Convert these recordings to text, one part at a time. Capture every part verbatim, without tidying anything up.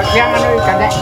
Yang anu, kadek.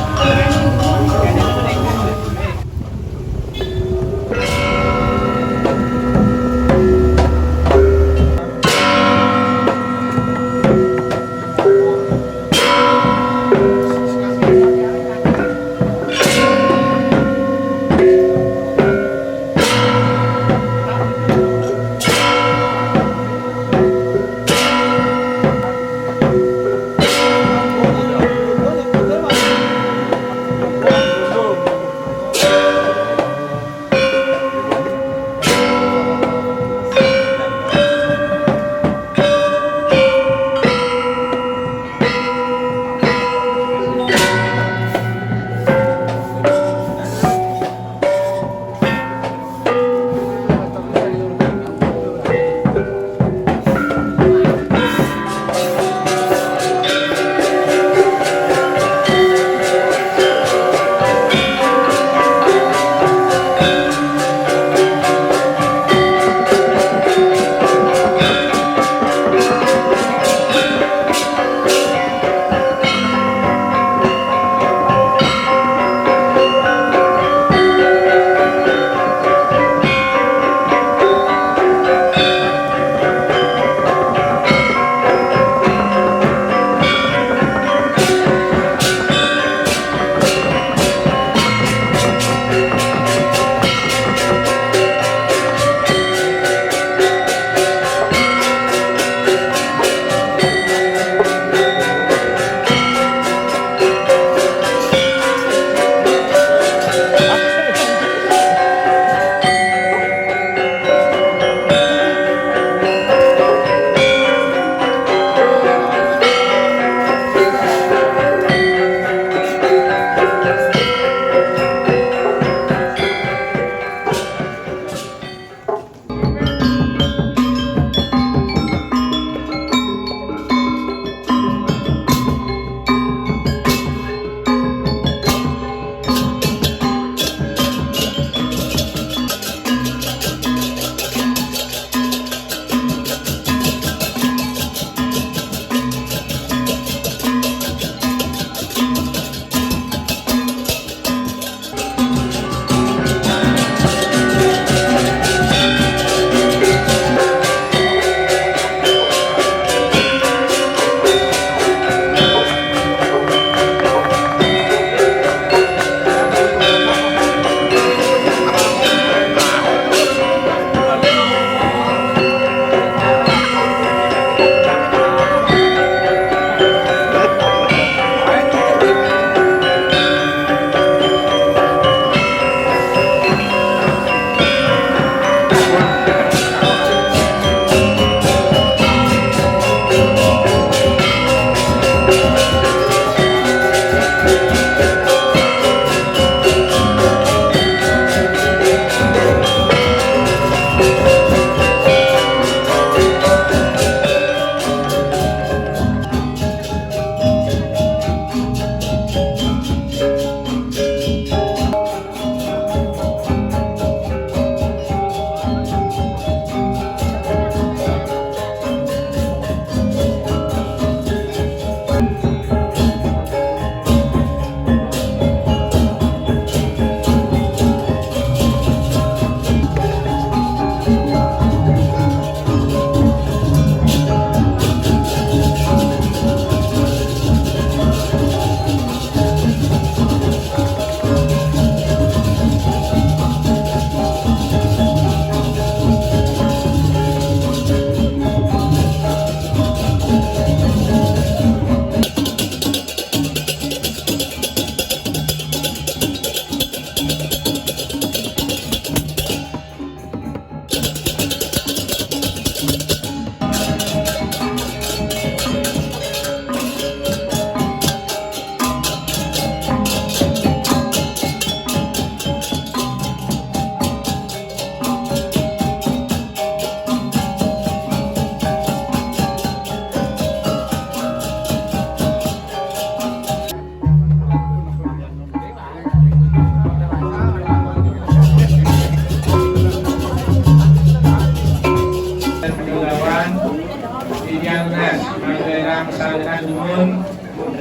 Namun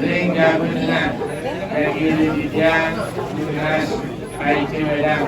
ring jago dengan bagi dia dengan ai ke wedang.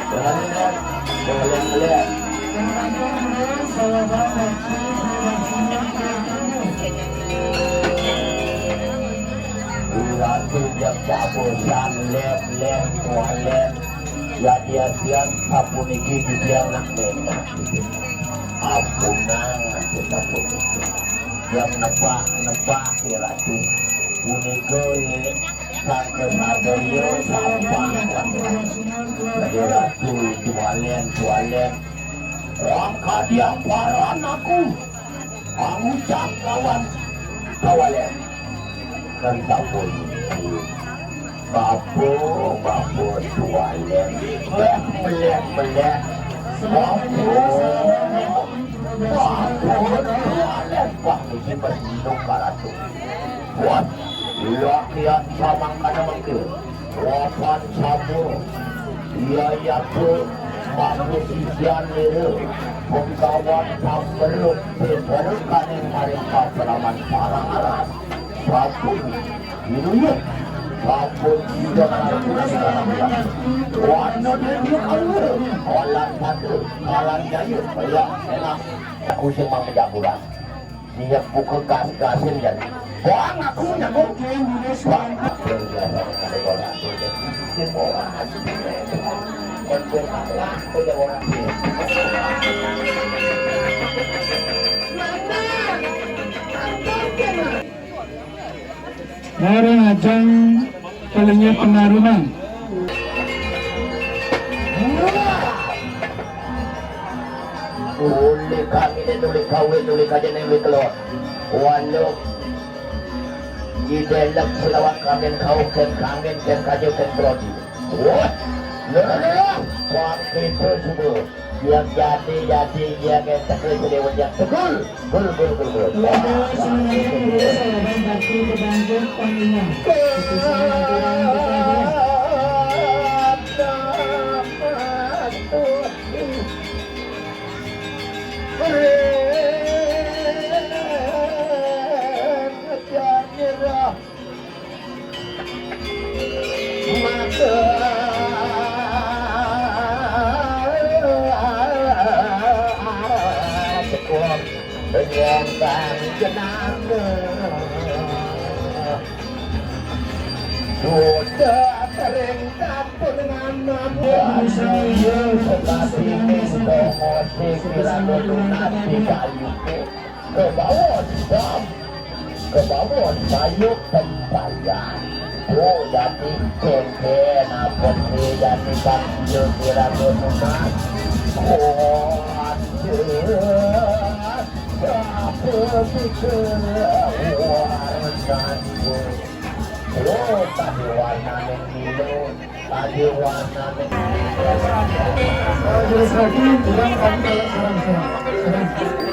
Boleh, boleh. Ratu jak pabosan, lem, lem, tualen. Jadi asian sapuniki titiang nak nengah. Ampunang atuh sapuniki. Yang nebak-nebak ya Ratu. Punika ya sangka sadaya sampah. Jadi Ratu tualen, tualen. Rang kadiamparan aku. Pangucap lawan tualen. Kan sampun. Bapa, bapa tualen. Melek, melek, melek. Bapa, bapa tualen. Wah, niki mendung karatu. Wah, lakian samangkana mengke. Wapan sama. Iya, iya, tu. Manusia nira. Pengkawan pamberuk. Pemberuk kaning maring papraman parang aras. Satu. Minuyuh. Sampun tiga ratus. Warna dia dia kaya. Kalan satu. Kalan jaya. Ya, enak. Aku sing mang jagoan. Siap buka gas-gasin jan. Wah, aku nyambung. Wah, Marang ajeng Palengit Penarungan. Uli kami dan uli kawin, uli kajen, uli kelor. Walau di dalam selawat kangen kau, ken kangen, ken kajen, ken kelor. Wah, lho, lho, lho, lho. Wah, kita semua. Yang jadi, jadi, yang tekel, selewan, yang tegul. Gul, gul, gul, gul. Lagu sebenarnya menjadi seorang bakti kebanggaan panglima. Keputusan aturan berkaitan. Maka sekuat penyandang jenaka. Sudah sering campur dengan nama. Tetapi minta musik kirana lunas di kayu. Ke bawah, Bang. Ke bawah, sayup tempayan. Oh, jadi kengken apa sih, jadi kan dia kirana lunas. Oh, ada. Siapa pikir warnanya? Oh, tadi warnanya biru. Lagi warnane. Majelis Hakim, kurang kami kalau sekarang, sekarang, sekarang.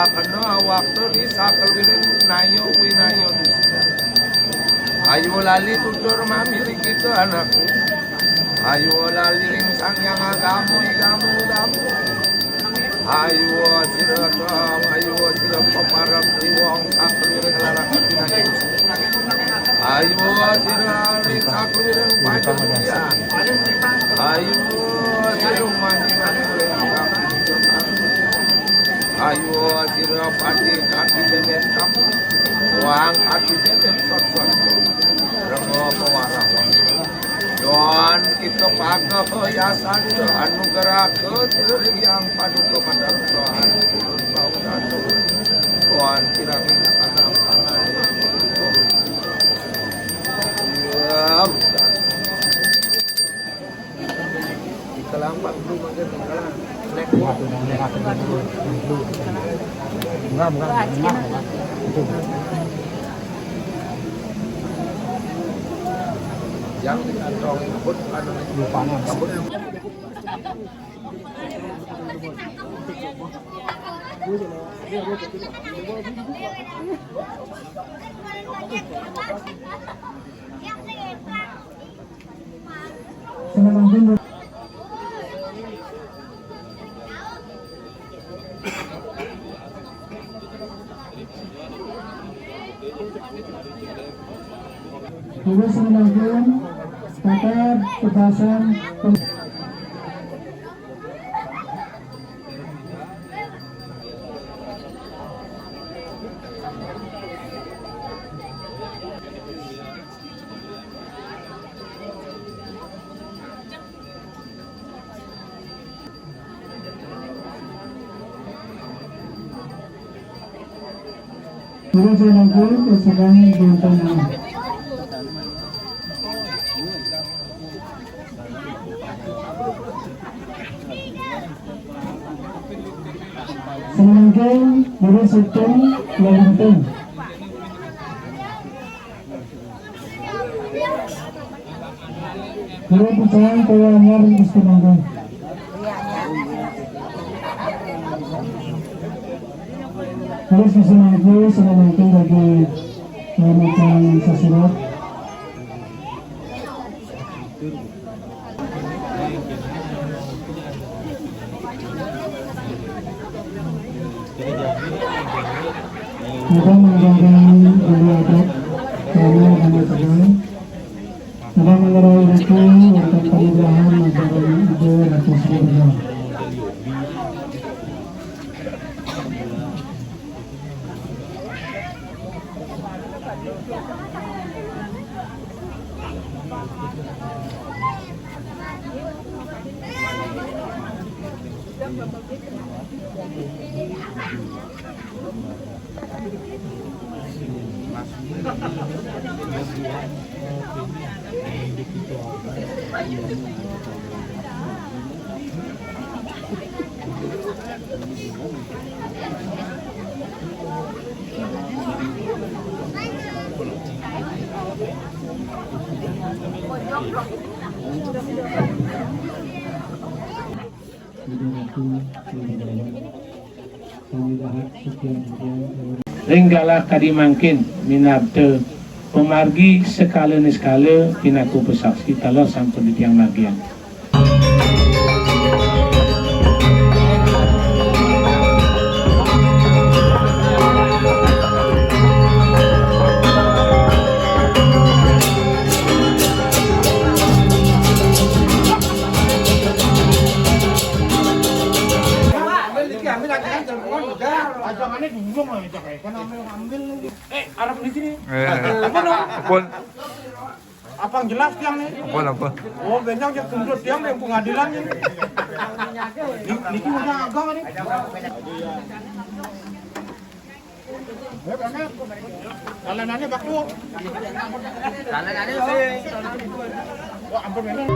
Kena waktu di sakluwiring nayo winayo dusta. Ayo lali tutur mamiri kita anakku. Ayo lali ring Sang Hyang Agama, Igama, Udama. Ayo sira tam, ayo sira paparep riwong sakluwiring larak pinayu. Ayo sira ring sakluwiring pajamudian. Ayo sira manjing. Ayo sira pati kati denen kamu. Wang kati denen sot-sot. Remo pawarah. Don kita pakai hiasan anugerah ke sira yang paduka pada Tuhan. Tuhan kirang sana pangan. Ya, Kelampang dulu makan, kelampang. Naik kuat. Enggak, enggak, enggak, enggak. Yang dikantong, kebut, anu, lupanya. Kebut. Terus menanggung kata tebasan. Guru Janaka kesukaan Gantana. Semangkeng Guru Sugeng Lalintang. Guru Pucang Kaya Anyar Gusti Mangku. Terus Gusti Mangku, salamatan bagi, eh, macang sasirat. Kita menjaga bulu adat karena nama tegang. Kita mengerai ratu untuk perubahan ajaran ibu ratu surga. Ring galah kadi mangkin minabda pamargi sekala niskala pinaka upasaksi taler sampun titiang margiang. Ambil iki, ambil lagi kan telepon udah. Ajangannya bingung loh, Cak, ya. Kan ambil, ambil lagi. Eh, arep di sini. Eh. Apa dong? Apa? Apa yang jelas tiang nih? Apa, apa? Oh, benjang dia tunduk tiang yang pengadilan nih. Ni-, niki udah agak nih. Jalanannya bagus. Jalanannya sih. Wah, ampun, memang.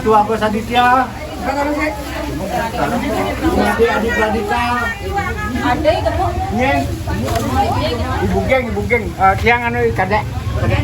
Tuan Agus Aditya, Adi Adi Pradita, Nyen, Ibu Geng, Ibu Geng, Eh, tiang anu kadek, kadek,